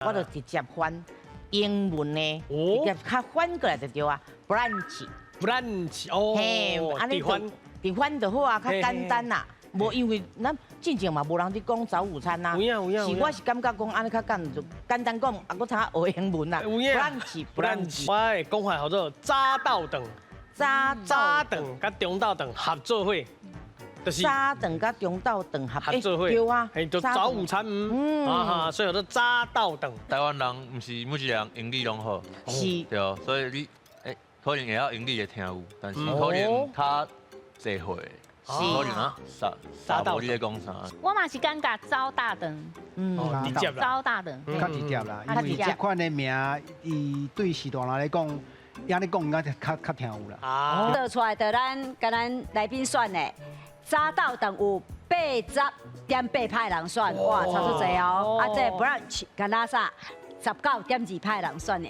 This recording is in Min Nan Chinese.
我就直接翻英文的，直接較翻過來就對啊，brunch。 brunch 哦，嘿，按呢就直翻就好啊，較簡單啦。無因為咱進前嘛無人佇講早午餐啊，是我是感覺講按呢較簡簡單講，啊，閣通學英文啦。brunch brunch，我的講法叫做早晝頓，早早頓佮中晝頓合做伙，就是早頓佮中晝頓合合做伙，對啊，嘿，就早午餐，啊哈，所以叫做早晝頓。台灣人毋是每一個人英語攏好，對，所以你可能會曉英語會聽有，但是可能較濟歲。可能啊，啥啥無你咧講啥？我嘛是感覺早大頓，直接啦，早大頓，較直接啦，因為這款的名，伊對序大人來講，按呢講應該較較聽有啦。做出來的咱共咱來賓選的，早晝頓有80.8%人選，哇，差足濟哦。啊，這 brunch 敢若啥，19.2%人選的。